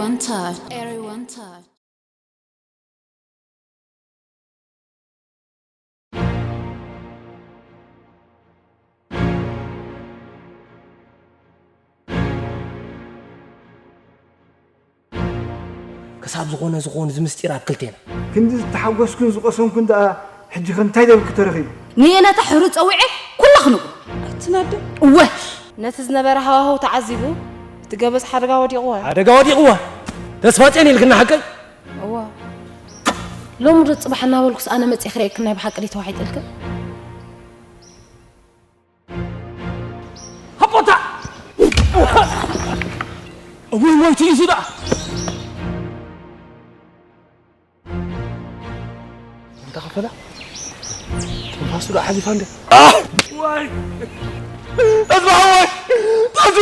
One touch. Everyone touch. ክሳብ ዝኾነ ዝኾኑ እዚ ምስጢር ኣብ ክልቴና። ክንዲ ዝተሓጎስኩን ዝቐሰንኩን ደኣ ሕጂ ከ እንታይ ደብል ክተረኺቡ? ንየነታ ሕሩ ጸዊዐ ኩላ ክንብሎ። ኣይትናደ። እወ ነቲ ዝነበረ ሃዋህው ተዓዚቡ እቲ ገበዝ ሓደጋ ወዲቕዎ። ሓደጋ ወዲቕዋ። ተስፋ ጼን ኢልክና ሓቀይ? እዋ ሎሚ ዶ ጽባሕ እናበልኩስ ኣነ መጽእ ክርእየክን ናይ ብሓቂ ድዩ ተዋሒጥልክን? ሃቦታ! እውይ ሞይቱ እዩ ደኣ። እንተ ኸፈላ ትንፋሱ ደኣ ሓሊፋ እንደ ዋይ ተስፋ ወይ ተስፋ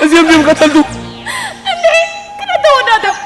እዚኦም ድም ቀተልቱ እንዴ ክነተወዳደር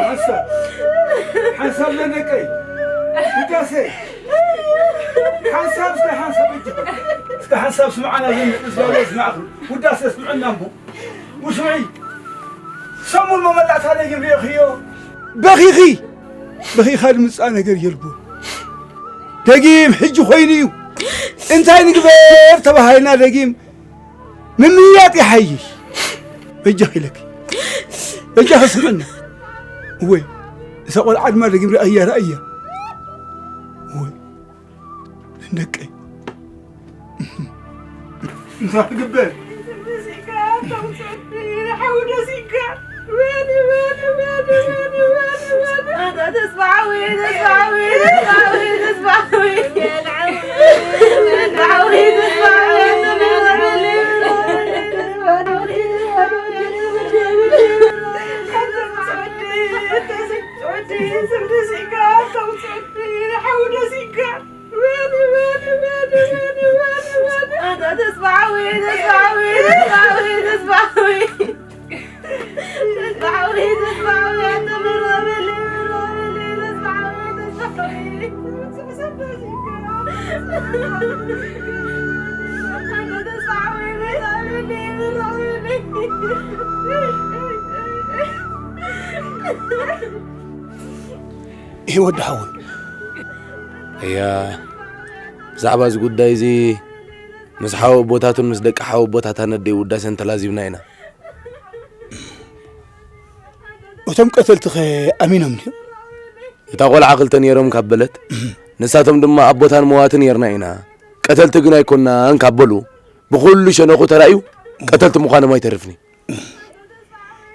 ሓንሳብ ሓንሳብ ለነቀይ ውዳሴ ሓንሳብ እስከ ሓንሳብ እጅ እስከ ሓንሳብ ስምዓና ዘንድቅ ዝባለ ዝማዕኹ ውዳሴ ስምዕና እሞ ውስዑይ ሰሙን መመላእታ ደጊም ርኢኽዮ በኺኺ በኺኻ ድምፃእ ነገር የልቦ ደጊም ሕጂ ኮይኑ እዩ እንታይ ንግበር ተባሃልና ደጊም ምምይያጥ ይሓይሽ በጃኺ ኢለኪ በጃኺ ስምዕና እወ እዛ ቆልዓ ድማ ደጊም ርኣያ ርኣያ እወ ደቀይ እንታይ ክግበር ይህ ወዲ ሓወይ እያ ብዛዕባ እዚ ጉዳይ እዚ ምስ ሓወ ኣቦታቱን ምስ ደቂ ሓወ ኣቦታታን ኣደይ ውዳሴን ተላዚብና ኢና እቶም ቀተልትኸ ኣሚኖም ድዮም እታ ቆልዓ ክልተ ነይሮም ካብ በለት ንሳቶም ድማ ኣቦታን መዋትን ነርና ኢና ቀተልቲ ግን ኣይኮናን ካብ በሉ፣ ብኹሉ ሸነኹ ተራእዩ ቀተልቲ ምዃኖም ኣይተርፍኒ።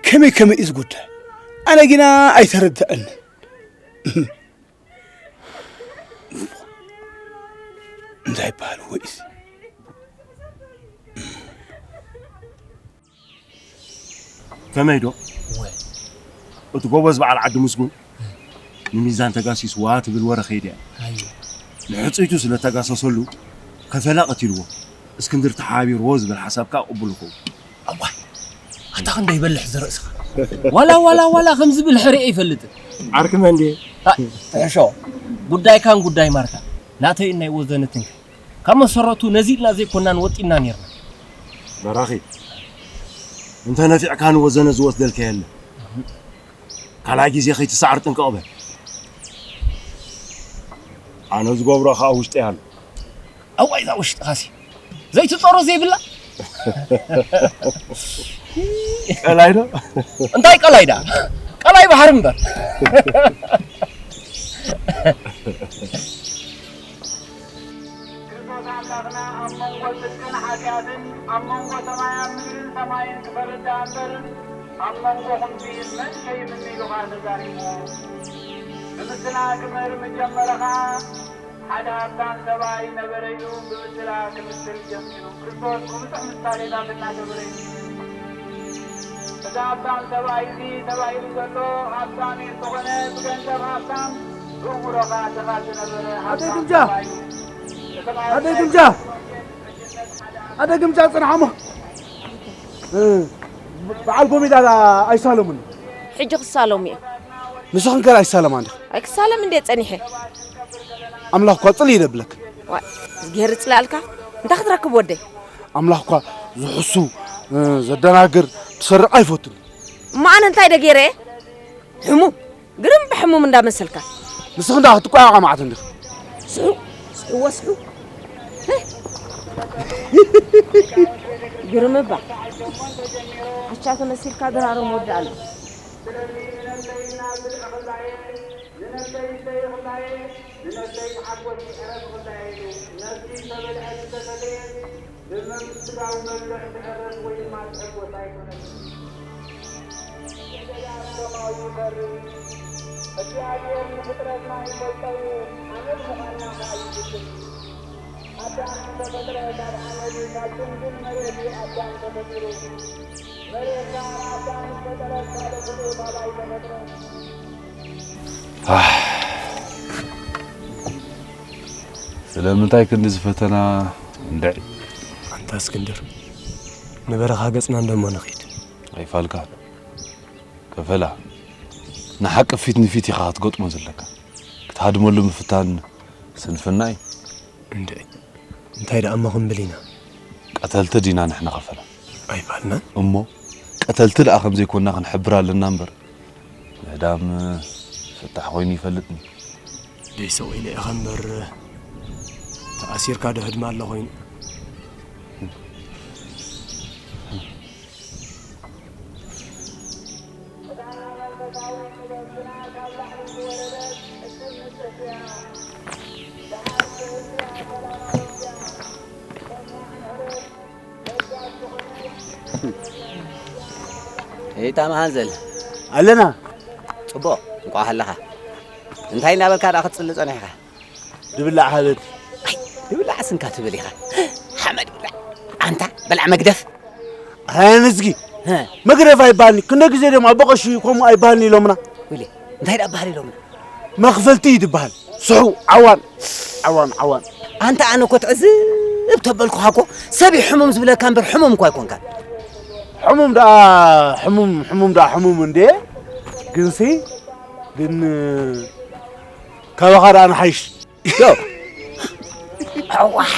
ከመይ ከመይ እዩ ዝጉዳይ? ኣነ ግና ኣይተረድአንን። እንታይ ይበሃል ወይስ ከመይ ዶ? ወይ እቲ ጎበዝ በዓል ዓዲ ምስጉን ንሚዛን ተጋሲስዋ ትብል ወረ ከይድ እያ። ኣዩ። ንሕጽይቱ ስለ ተጋሰሰሉ ከፈላ ቀቲልዎ እስክንድር ተሓባቢርዎ ዝብል ሓሳብ ከኣ ቅቡል ይኸውን። ኣዋይ ኣታ ክንደይ ይበልሕ ዝርእስኻ። ዋላ ዋላ ዋላ ከም ዝብል ሕርየ ይፈልጥ። ዓርኪ መን ድየ? ትሕሾ ጉዳይካን ጉዳይ ማርካ ናተይ እናይ ወዘነትንከ ካብ መሰረቱ ነዚ ኢልና ዘይኮናን ወጢና ኔርና። በራኺ እንተ ነፊዕካ ንወዘነ ዝወስደልካ የለ። ካልኣይ ግዜ ከይትሰዓር ጥንቅቕ በል። ኣነ ዝገብሮ ከኣ ውሽጢ ኣሎ። ኣዋይ እዛ ውሽጥኻሲ ዘይትጸሮ ዘይብላ ቀላይ ዶ? እንታይ ቀላይ ዳ ቀላይ ባሕሪ እምበር። ክርስቶስ ኣምላኽና ኣብ መንጎ ጽድቅን ሓጢኣትን ኣብ መንጎ ሰማያን ምድርን ሰማይን ክፈርድ ደኣ እምበር ኣብ መንጎኹም መን ከይምኒ ኢሉ ኸኣ ተዛሪቡ። ብምስላ ክምህር ምጀመረ ኸኣ ሓደ ሃብታም ሰብኣይ ነበረ ኢሉ ብምስላ ክምስል ጀሚሩ። ክርስቶስ ብብዙሕ ምሳሌታት እናገበረ እዩ። እዚ ሃብታም ሰብኣይ እዚ ተባሂሉ ዘሎ ሃብታም እዩ እንተኾነ ብገንዘብ ሃብታም ብእምሮ ኸኣ ድኻ ዝነበረ ኣደይ ሃብታም ግምጃ! ሰብኣይ እዩ። እቲ ኣደይ ግምጃ! ኣደይ ግምጃ ጽንሓሞ በዓል ጎሚዳ ኣይሳለሙን። ሕጂ ክሳለሙ እዮም። ንስኽን ከ ኣይሳለማን ዲኽን? ኣይክሳለም እንድየ ጸኒሐ። ኣምላኽ እኳ ጽልኢ የብለክን። ዋእ እዝግሄር ይጽልኣልካ። እንታይ ክትረክብ ወደይ? ኣምላኽ እኳ ዝሕሱ ዘደናግር ትሰርቕ ኣይፈቱን። እሞ ኣነ እንታይ ዶ ገይረ እየ? ሕሙም ግርም ብሕሙም እንዳመሰልካ። ንስኺ እንዳ ክትቋያቋ መዓት እንዲኺ። ስሑ ስሕዎ ስሑ። ግርም እባ ዓሻ ተመሲልካ ድራሮም ወዲ ኣሎ። ስለዚ ንነብሰይ እናብል እኽላየ፣ ንነብሰይ ዘይእኽላየ፣ ንነብሰይ ብሓጎስ ይዕረፍ እኽላየ ኢሉ፣ ነብሲ ዝተበልዐት ዝተሰተየት፣ ብመንግስቲ ስጋዊ መብልዕ ትዕረፍ ወይ ድማ ትሕጎስ ኣይኮነትን። ስደዳ ከማኡ ይፈሪ። እግዚኣብሔር ንፍጥረትና ይፈልጦ እዩ፣ ሓመድ ምዃንና ከኣ ይፍትን። ኣዳም ዝተፈጥረ ካብ ሓመድ እዩ፣ ካብ ጽምብል መሬት እዩ ኣዳም ተፈጢሩ። መሬት ከኣ ንኣዳም ዝፈጠረት ካልእ ፍጡር ካብ ኣይተፈጥረን። ኣህ፣ ስለምንታይ ክንድዚ ፈተና እንድዒ? ኣንታ እስክንድር፣ ንበረኻ ገጽና እንደሞ ንኺድ። ኣይፋልካን ከፈላ፣ ንሓቂ ፊት ንፊት ኢኻ ክትገጥሞ ዘለካ። ክትሃድመሉ ምፍታን ስንፍና እዩ። እንድዒ፣ እንታይ ደኣ እሞ ክንብል ኢና? ቀተልቲ ዲና ንሕና ከፈላ? ኣይፋልናን። እሞ ቀተልቲ ደኣ ከም ዘይኮንና ክንሕብር ኣለና እምበር፣ ምህዳም ፍታሕ ኮይኑ ይፈልጥን እዩ። ደይ ስቕ ኢለ ኢኻ እምበር፣ ተኣሲርካ ዶ ህድማ ኣሎ ኮይኑ? እታ መሃንዘል ኣለና። ጽቡቕ፣ እንቋዕ ሃለኻ። እንታይ እናበልካ ደኣ ክትጽሊ ጸኒሕካ? ድብላዕ ሃበኒ። ኣይ፣ ድብላዕ ስንካ ትብል ኢኻ። ሓመድ ብላዕ። ኣንታ በላዕ መግደፍ። ኣይ፣ ንዝጊ። ሀ። መግደፍ ኣይበሃልኒ። ክንደ ግዜ ድዮም ኣቦ ቀሺ ከምኡ ኣይበሃልኒ ኢሎምና። ወይለ፣ እንታይ ደኣ በሃል ኢሎምና? መኽፈልቲ እዩ ዝበሃል። ስሑ፣ ዓዋን። ዓዋን፣ ዓዋን። ኣንታ ኣነ እኮ ትዕዝብ ተበልኩኻ እኮ፣ ሰብ እዩ ሕሙም ዝብለካ እምበር ሕሙም እኮ ኣይኮንካን። ሕሙም ደኣ፣ ሕሙም፣ ሕሙም ደኣ ሕሙም እንዴ። ግንሲ፣ ግን ካባኻ ደኣ ንሓይሽ። ዶ። ኣዋሕ።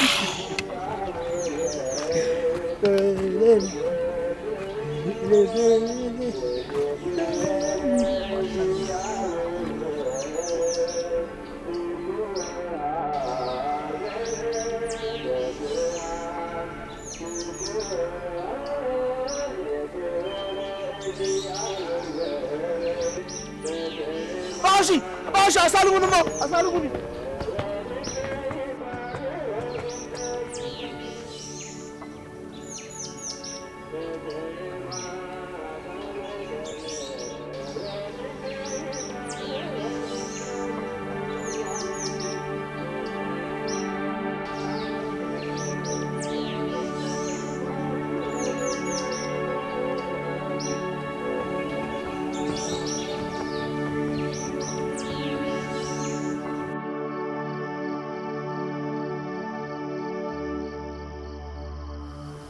ባሺ፣ ባሺ፣ ኣሳልሙኒ እሞ፣ ኣሳልሙኒ።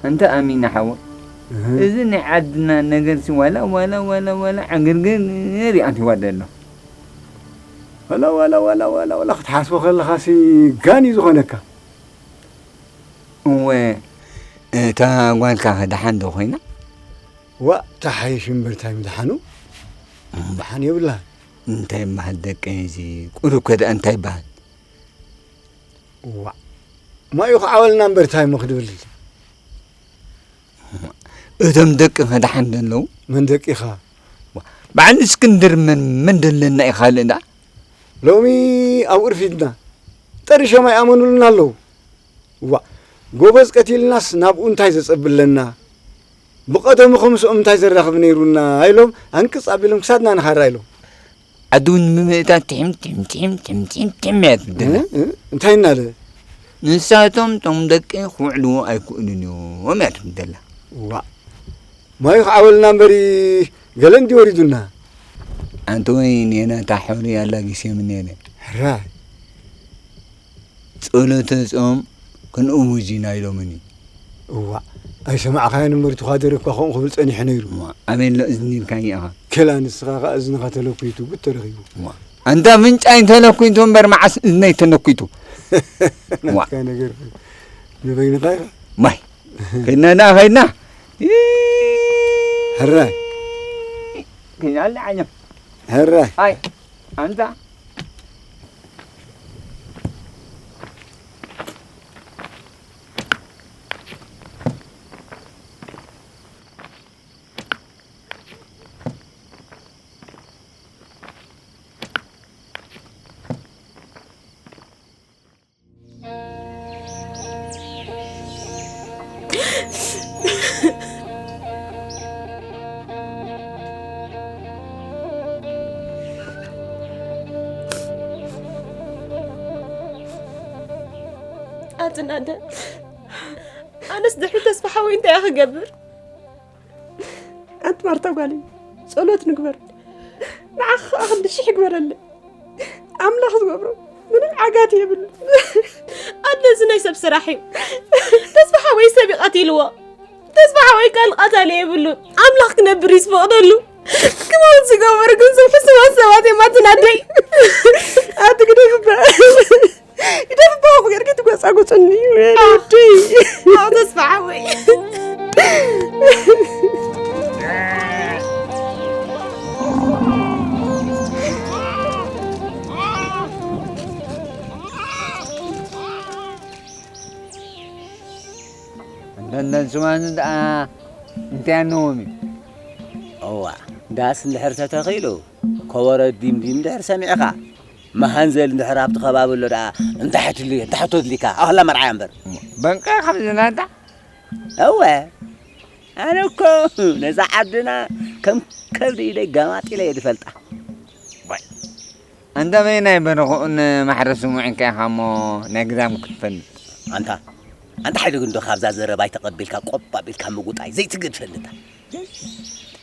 እንተ ኣሚና ሓወ፣ እህ። እዚ ናይ ዓድና ነገርሲ ዋላ፣ ዋላ፣ ዋላ፣ ዋላ ዕግርግር እዩ ኣትይዋ ዘሎ። ዋላ፣ ዋላ፣ ዋላ፣ ዋላ፣ ዋላ ክትሓስቦ ከለኻሲ ጋን እዩ ዝኾነካ። እወ፣ እታ ጓልካ ኸ ደሓን ዶ ኾይና? ዋእ፣ ተሓይሽ እምበር ታይ ምድሓኑ? እም። ደሓን የብላን። እንታይ ይበሃል ደቀይ፣ እዚ ቁሩብ ከ ደኣ እንታይ ይበሃል? ዋእ፣ ማዩ ክዓወልና እምበር ታይ እሞ ክድብል? እቶም ደቅኸ ደሓን ዶ ኣለዉ? መን ደቂኻ? ዋ፣ በዓል እስክንድር መን፣ መን ደለና እዩ ካልእ ደኣ? ሎሚ ኣብኡ ርፊድና። ጠሪሾም ኣይኣመኑልና ኣለዉ። ዋእ፣ ጎበዝ ቀቲልናስ ናብኡ እንታይ ዘጸብለና? ብቐደሙ ከምስኦም እንታይ ዘራኽብ ነይሩና? ኢሎም ኣንቅጽ ኣቢሎም ክሳድና ንኻራ ኢሎም። ዓዲ እውን ንምእታ ትሒም፣ ትሒም፣ ትሒም፣ ትሒም፣ ትሒም፣ ትሒም እያ ትብለና። እ? እ? እንታይ እናለ? ንሳቶም እቶም ደቂ ክውዕልዎ ኣይክእሉን እዮም እያ ትብል ዘላ። ዋእ፣ ማዩ ክዓወልና እምበሪ ገለ እንዲ ወሪዱና። ኣንቲ ወይ ኔና እታ ሕሪ ኣላጊሰ ምን ነይረ። ሕራይ። ጸሎተ ጾም ክንእውጅ ኢና ኢሎምኒ። እዋእ፣ ኣይሰማዕካዮን እምበር፣ እቲ ኳደረ እኳ ከምኡ ክብል ጸኒሑ ነይሩ። እዋ፣ ኣበይ ኣሎ እዝኒ ኢልካዮ ኢኻ? ከላ ንስኻ ኸኣ እዝንኻ ተለኲቱ ጉድ ተረኺቡ። እዋ፣ ኣንታ ኣፍንጫይ ተለኲቱ እምበር፣ መዓስ እዝነይ ተለኲቱ? እዋ። ናትካ ነገር ንበይንኻ ኢኻ። ማይ፣ ከይድና ደኣ፣ ከይድና። ሕራይ። ከይድና ደኣ፣ ዓለም። ሕራይ። ኣይ፣ ኣንታ ኣጽናነ፣ ኣነስ ድሕሪ ተስፋ ሓወይ እንታይ እየ ክገብር? ኣንቲ ማርታ ጓለይ፣ ጸሎት ንግበር። ንዓኺ ኸኣ ክንዲ ሽሕ ይግበረለይ። ኣምላኽ ዝገብሮ ምንም ዓጋቲ የብሉን። ኣደ፣ እዚ ናይ ሰብ ስራሕ እዩ። ተስፋ ሓወይ ሰብ እዩ ቀቲልዎ። ተስፋ ሓወይ ካልእ ቀታሊ የብሉን። ኣምላኽ ክነብር እዩ ዝፈቕደሉ። ክመውት ዝገበሩ ግን ሰብ ሕሱማት ሰባት እዮም ኣትን ኣደይ። ኣቲ ግደፍባ። ግደፍባ፣ ከምኡ ጌርኪ ትጎጻጉጽኒ። ኣህ። ወደይ። ኣው ተስፋ ሓወይ። እንደነን ስማን ደኣ እንታይ ኣለዎም እዩ? እዋ፣ ዳስ እንድሕር ተተኺሉ፣ ከበሮ ዲም ዲም እንድሕር ሰሚዕኻ፣ መሃንዘል እንድሕር ኣብቲ ከባቢ ኣሎ ደኣ እንታይ ሕትሉ፣ እንታይ ሕቶ ኣድሊካ? ኣኽላ መርዓያ እምበር። በቃ ከምዚ ናታ። እወ፣ ኣነ እኮ ነዛ ዓድና ከም ከብዲ ኢደይ ገማጢለ እየ ዝፈልጣ። ዋይ፣ ኣንታ በየናይ በረኽኡን ማሕረስን ውዒልካ ኢኻ እሞ ናይ ግዳም ክትፈልጥ? ኣንታ፣ ኣንታ ሓይሉ ግን ዶ ካብዛ ዘረባ ኣይተቐቢልካ ቆብ ኣቢልካ ምጉጣይ ዘይትግድፈንታ።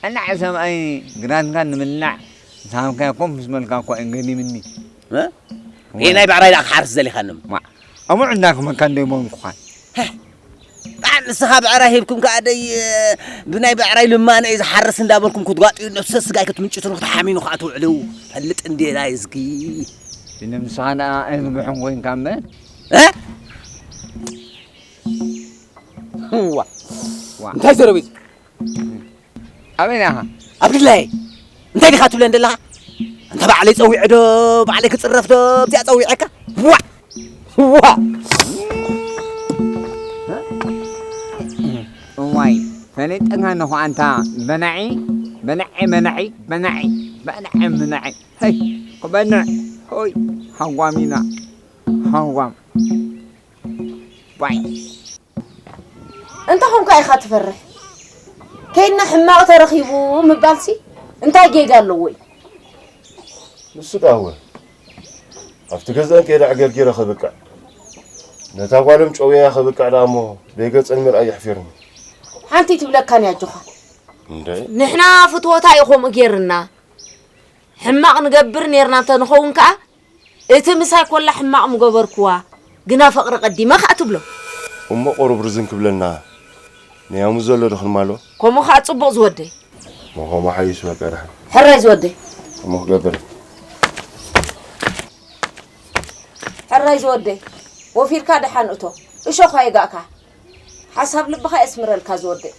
ጠላዕ ሰብኣይ ግራትካ ንምልላዕ ዝሃብካዮ ኮፍ ምስ በልካ እኮ እዩ ገዲምኒ። እ? እወ። ናይ ብዕራይ ደኣ ክሓርስ ዘሊኻኒ። ማ፣ ኣቡዕ እንዳኽመካ እንዶ ይበልኩኻ። ሄ፣ በዓል ንስኻ ብዕራይ ሂብኩም ከኣ ደይ፣ ብናይ ብዕራይ ልማነ እዩ ዝሓርስ እንዳበልኩም ክትጓጥዩ ነፍሰ ስጋይ ክትምንጭቱን ክትሓሚኑ ከኣ ትውዕሉ። ፈልጥ እንዴ ዳይ እስኪ። ስለ ንስኻ ደኣ ኣይርብሕን ኮይንካ እምበር። እ? ዋ። ዋ። እንታይ ዘረባ እዩ? ኣበይ ኢኻ? ኣብ ድላየ። እንታይ ዲኻ ትብለን ዘለኻ? ኣንታ ባዕለይ ጸዊዐ ዶ፣ ባዕለይ ክጽረፍ ዶ፣ ኣብዚኣ ጸዊዐካ? ዋ! ዋ! እዋይ፣ ፈሊጠካ ኣለኹ ኣንታ በናዒ፣ በናዒ፣ በናዒ፣ በናዒ፣ በናዒ፣ በናዒ። ሄይ፣ ክበልዕ፣ ሆይ፣ ሃጓም ኢና፣ ሃጓም። ዋይ። እንታይ ኾንካ ኢኻ ትፈርሕ? ከይድና ሕማቕ ተረኺቡ ምባልሲ እንታይ ጌጋ ኣለዎ እዩ? ንሱ ደኣ እወ፣ ኣብቲ ገዛእን ከይደ ዕገርጊረ ከብቅዕ፣ ነታ ጓሎም ጨውየያ ከብቅዕ ደኣ እሞ ደይገጸን ምርኣይ የሕፊርኒ። ሓንቲ ትብለካን እያ ኣጆኻ። እንደ ንሕና ፍትወታ እዩ ከምኡ ጌርና። ሕማቕ ንገብር ኔርና እንተ ንኸውን ከኣ፣ እቲ ምሳይ ኮላ ሕማቕ ምገበርክዋ፣ ግና ፍቕሪ ቀዲመ ከኣ ትብሎ። እሞ ቁሩብ ርዝን ክብለና፣ ንያሙ ዘሎ ዶ ክንማሎ? ከምኡ ኸዓ ጽቡቕ ዝወደይ። መኸሞ ሓይሽ በቃ ደሓን። ሕራይ ዝወደይ። እሞ ክገብር። ሕራይ ዝወደይ። ወፊርካ ደሓን እቶ። እሾኽ ኣይጋእካ። ሓሳብ ልብኻ የስምረልካ ዝወደይ።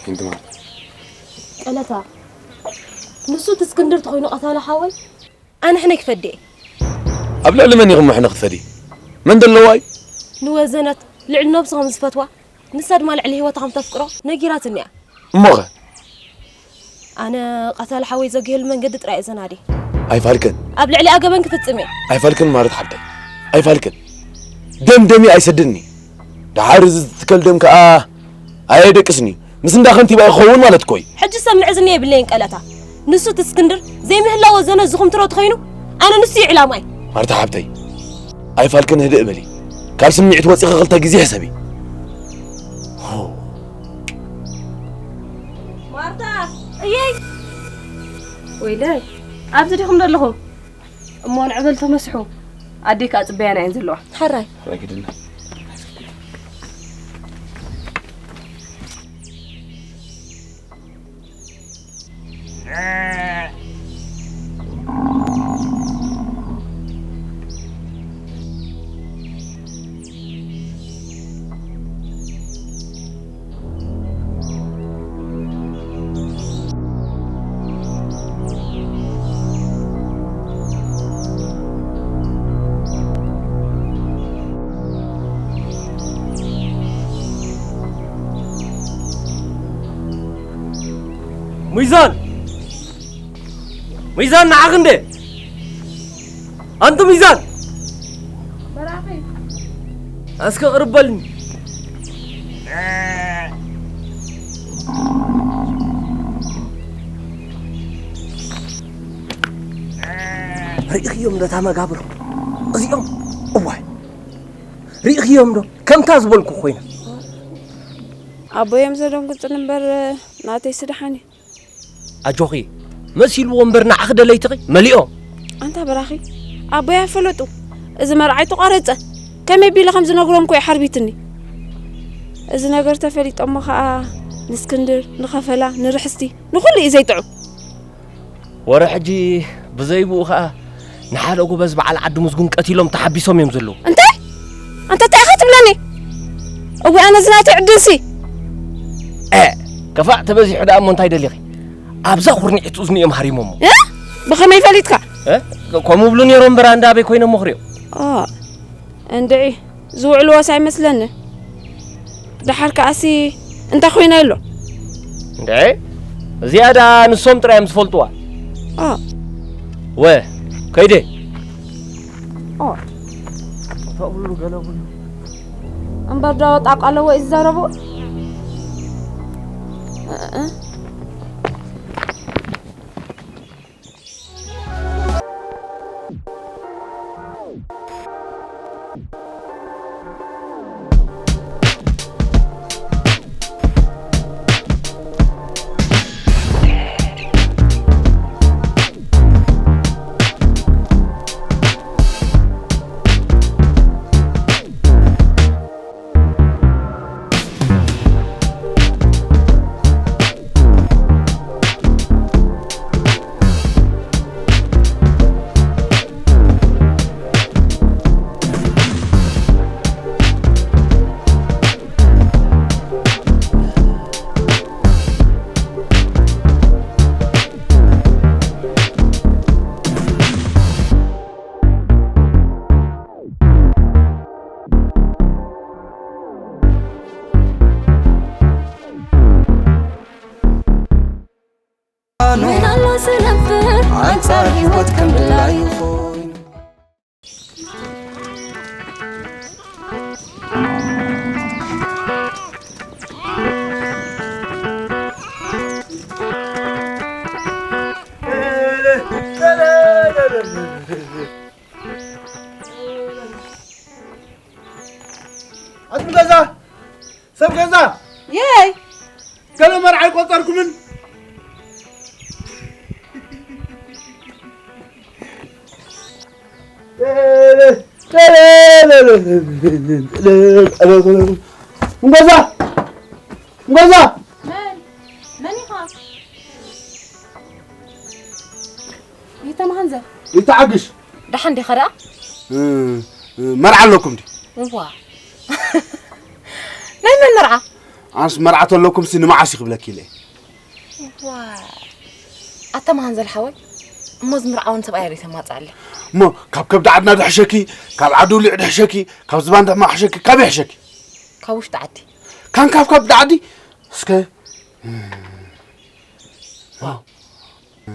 እንት ማለት ቀለታ ንሱ እቲ እስክንድር ተኾይኑ ቀታሊ ሓወይ ኣነ ሕነ ክፈዲ እየ። ኣብ ልዕሊ መን ኢኹም ሕነ ክትፈዲ? መን ደለዋ እዩ? ንወዘነት ልዕሊ ነብሱ ከም ዝፈትዋ ንሳ ድማ ልዕሊ ህይወታ ከም ተፍቅሮ ነጊራትኒ እያ። እሞኸ ኣነ ቀታሊ ሓወይ ዘግየሉ መንገዲ ጥራይ እየ ዘናዲ። ኣይፋልክን ኣብ ልዕሊኣ ገበን ክፍጽም እየ። ኣይፋልክን ማለት ሓብተይ ኣይፋልክን ደም ደም ኣይሰድኒ። ደሓር እዚ ዝትከል ደም ከኣ ኣየደቅስኒ። ምስ እንዳ ከንቲባ ክኸውን ማለት እኮ እዩ። ሕጂ ሰብ ምዕዝኒ የብለይን ቀለታ። ንሱ እቲ እስክንድር ዘይምህላው ወዘነ ዝኹምትሮ ተኾይኑ ኣነ ንሱ እዩ ዕላማይ። ማርታ ሓብተይ ኣይፋልክን ህድእ በሊ። ካብ ስምዒት ወፂኺ ክልተ ግዜ ሕሰቢ። ማርታ እየይ ወይለይ ኣብዚ ዲኹም ዘለኹም? እሞ ንዕበል ተመስሑ ኣዴ ከኣ ጽበያና እየን ዘለዋ። ሕራይ ረግድና ሚዛን ሚዛን ንዓኽ እንደ ኣንቲ ሚዛን እስከ ቅርበልኒ ርኢኽዮም ነታ መጋብሮ እዚኦም እዋይ ርኢኽዮም ዶ ከምታ ዝበልኩ ኮይና ኣቦዮም ዘደንጉፅን እምበር ናተይ ስድሓን እዩ ኣጆኺ መሲልዎ እምበር ንዓኺ ደለይትኺ መሊኦ ኣንታ በራኺ ኣቦይ ኣይፈለጡ እዚ መርዓይ ተቋረፀ ከመይ ቢለ ከም ዝነግሮም ኮይ ሓርቢትኒ እዚ ነገር ተፈሊጦሞ ከዓ ንስክንድር ንኸፈላ ንርሕስቲ ንኹሉ እዩ ዘይጥዑም ወረ ሕጂ ብዘይብኡ ከዓ ንሓደ ጎበዝ በዓል ዓዲ ምስጉን ቀቲሎም ተሓቢሶም እዮም ዘለዉ እንታይ ኣንተ እንታይ ኢኻ ትብለኒ እዊ ኣነ ዝናተይ ዕድልሲ እ ከፋእ ተበዚሑ ደኣ እሞ እንታይ ደሊኺ ኣብዛ ኩርኒዒት እዝኒ እዮም ሃሪሞሞ እ ብኸመይ ፈሊጥካ እ ከምኡ ብሉ ነይሮም በራ እንዳ ኣበይ ኮይኖም መኽሪዮ ኦ እንድዒ ዝውዕልዎስ ኣይመስለኒ ደሓር ከኣሲ እንታይ ኮይነ ኣሎ እንደ እዚኣ ደኣ ንሶም ጥራይ እዮም ዝፈልጥዋ ኦ ወ ከይደ ኦ ተብሉ ገለብሉ እምበር ዶ ጣቃ ኣለዎ እዩ ዝዛረቡ ምን ኣሎ ስነፍር ኣንጻር ህይወት ከም ድላዩ የይ! ገለ መርዓ ኣይቆጸርኩምን። እንጎዛ! እንጎዛ! መን? መን ኢኻ? ይተማሃንዘ። ይተዓግሽ። ደሓን ዲኻ ደኣ? እ፣ እ፣ መርዓ ኣለኩም ድዩ? እዋ። ናይ መን መርዓ? ኣንስ መርዓ ተለኩምሲ ንመዓስ ይኽብለኪ ኢለ። እዋ። ኣታ መሃንዘል ሓወይ፣ እሞ ዝምርዓውን ሰብኣይ ዶ ተማጽኣለ? እሞ ካብ ከብዲ ዓድና ድሕሸኪ፣ ካብ ዓዲ ውሊዕ ድሕሸኪ፣ ካብ ዝባን ድሕማ ሕሸኪ፣ ካብ ይሕሸኪ? ካብ ውሽጢ ዓዲ። ካን ካብ ከብዲ ዓዲ? እስከ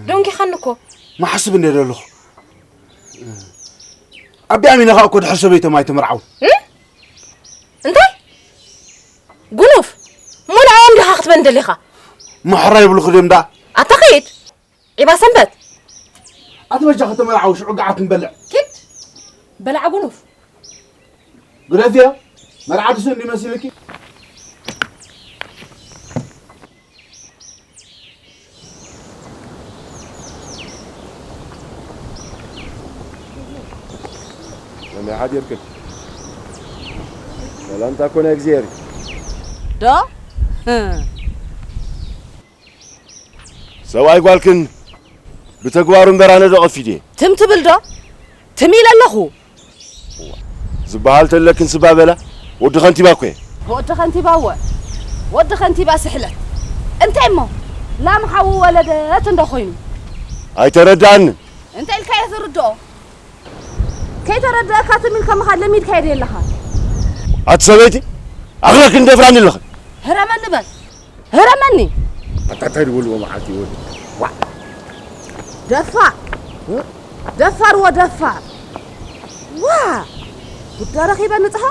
ደንጊኻኒ እኮ። መሓስብ እንደ ዘለኹ። ኣቢ ኣሚነ ኸኣ እኮ ድሕር ሰበይቶም ኣይተመርዓውን። እም? እንታይ? ጉኑፍ? እሞ ንዕኦም ዲኻ ክትበን ደሊኻ? መሕራ ይብልኹ ድዮም ደኣ? ኣታ ኸይድ። ዒባ ሰንበት። ኣቲ በጃ ከተመርዓው ሽዑ ገዓት ንበልዕ። ኪድ። በላዕ ጉኑፍ። ግደፍዮ። መርዓ ድስኡ እንዲ መሲልኪ? ከመይ ሓዲርክን? ሰላምታ እኮ ናይ እግዚኣብሔር እዩ። ዶ? ህም። ሰብኣይ ጓልክን ብተግባሩ እምበር ኣነ ዶ ቀፊድየ? ትም ትብል ዶ? ትም ኢለ ኣለኹ። ዝበሃል ተለክን ስባ በላ፣ ወዲ ከንቲባ እኮ እየ። ወዲ ከንቲባ እወ፣ ወዲ ከንቲባ ስሕለት። እንታይ እሞ፣ ላም ሓዊ ወለደት እንዶ ኮይኑ? ኣይተረድኣንን። እንታይ ኢልካ እየ ዝርድኦ? ከይተረድኣካ ትም ኢልካ ምኻድ ለሚድካ እየ ኣለኻ። ኣቲ ሰበይቲ፣ ኣኽለክን ደፍራኒ ኣለኽን። ህረመኒ በል። ህረመኒ። ኣታ እንታይ ዝበልዎ መዓልቲ ይወድ? ዋ። ደፋር። እ? ደፋር ወደፋር። ዋ። ጉዳ ረኺበ ንጽሃ።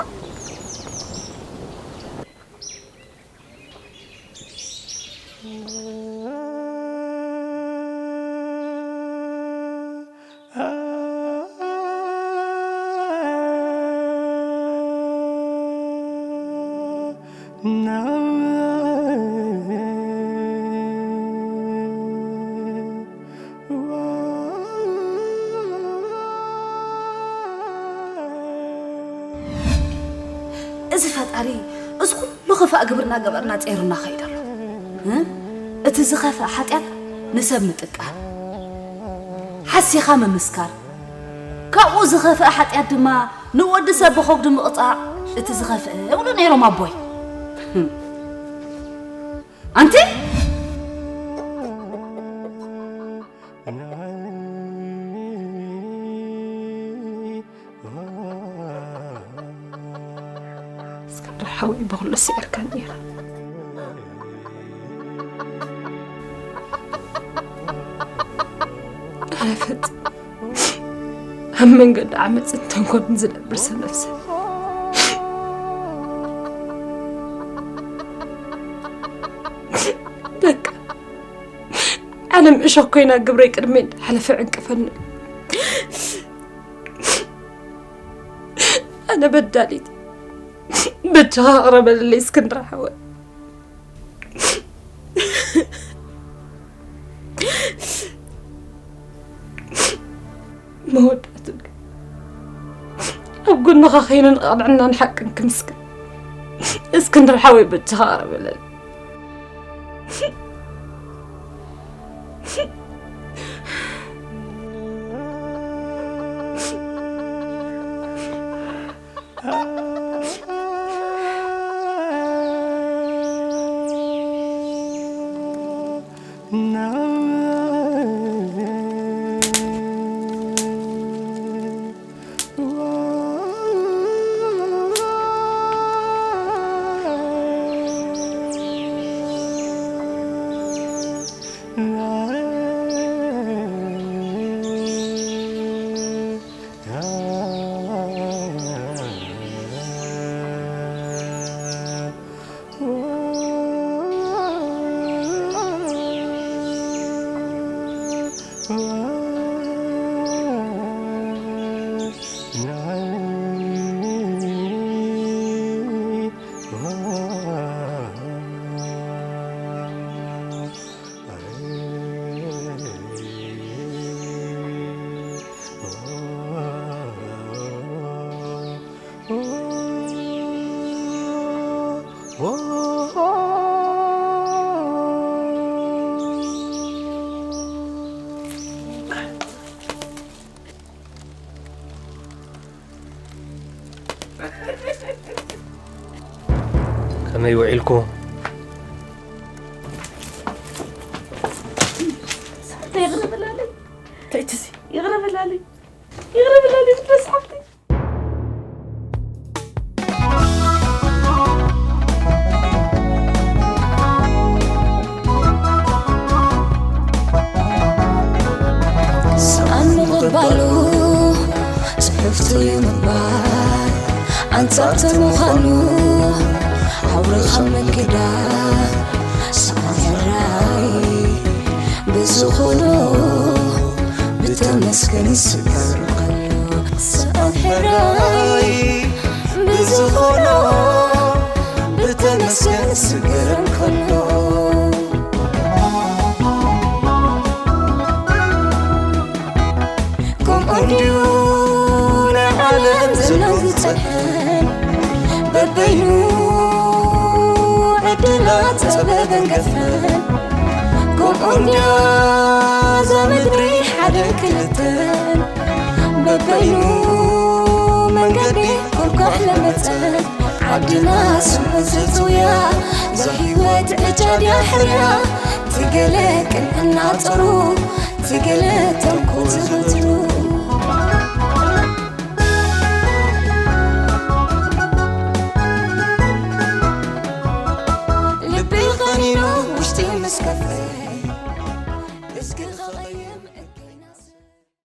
እዚ ፈጣሪ እዚ ኩሉ ክፋእ ግብርና ገበርና ጸይሩና ኸይዱ ኣሎ። እ? እቲ ዝኸፍእ ሓጢኣት ንሰብ ምጥቃም፣ ሓሲኻ ምምስካር፣ ካብኡ ዝኸፍእ ሓጢኣት ድማ ንወዲ ሰብ ብኸብዱ ምቕጻዕ እቲ ዝኸፍእ ይብሉ ነይሮም ኣቦይ። ኣንቲ እስክንድር ሓወይ ብኹሉ ስዒርካኒ ኢኻ። ኣነ ፈጺመ ኣብ መንገዲ ዓመፅን ተንኮልን ዝነብር ሰነፍ ሰብ። በቃ ዓለም እሾኽ ኮይና ግብረይ ቅድመይ እንዳሓለፈ ዕንቅፈኒ። ኣነ በዳሊት፣ በጃኻ ቅረበለለይ እስክንድር ሓወይ። መወዳእትኡ ግን ኣብ ጎንኻ ኸይነ ንቐንዕናን ሓቅን ክምስክር እስክንድር ሓወይ በጃኻ ቅረበለለይ። ኣይውዒልኩ። ይቕረ በላለይ። እንታይ ትዚ? ይቕረ በላለይ። ይቕረ በላለይ። ብደስ ሓፍተይ። ሰኣን ምቕባሉ ጽሑፍቲ እዩ ምባል ኣንጻርቲ ምዃኑ ኣውርኻ ምክዳን ሰኣን ሕራይ ብዝኾኖ ብተመስገን ስገር ከሎ ሰኣን ሕራይ ብዝኾኖ ብተመስገን ስገር ከሎ ከምኡ እንድዩ ናይ ዓለም ዘሎ ዝጸንሐን በበይኑ ዕድላት ጸበበን ገፈን ከምኡ እንድያ እዛ ምድሪ ሓደን ክልተን በበይኑ መንገዲ ኮልኳሕ ለመጸት ዓድና ስሙ ዘጽውያ እዛ ህይወት ዕጫ ድያ ሕርያ ትገለ ቅንዕና ጸሩ ትገለ ተንኮል ዘበትሩ ልቢ ኸኒኑ ውሽጢ ምስ ከፈ እዝጊ ኸቐይም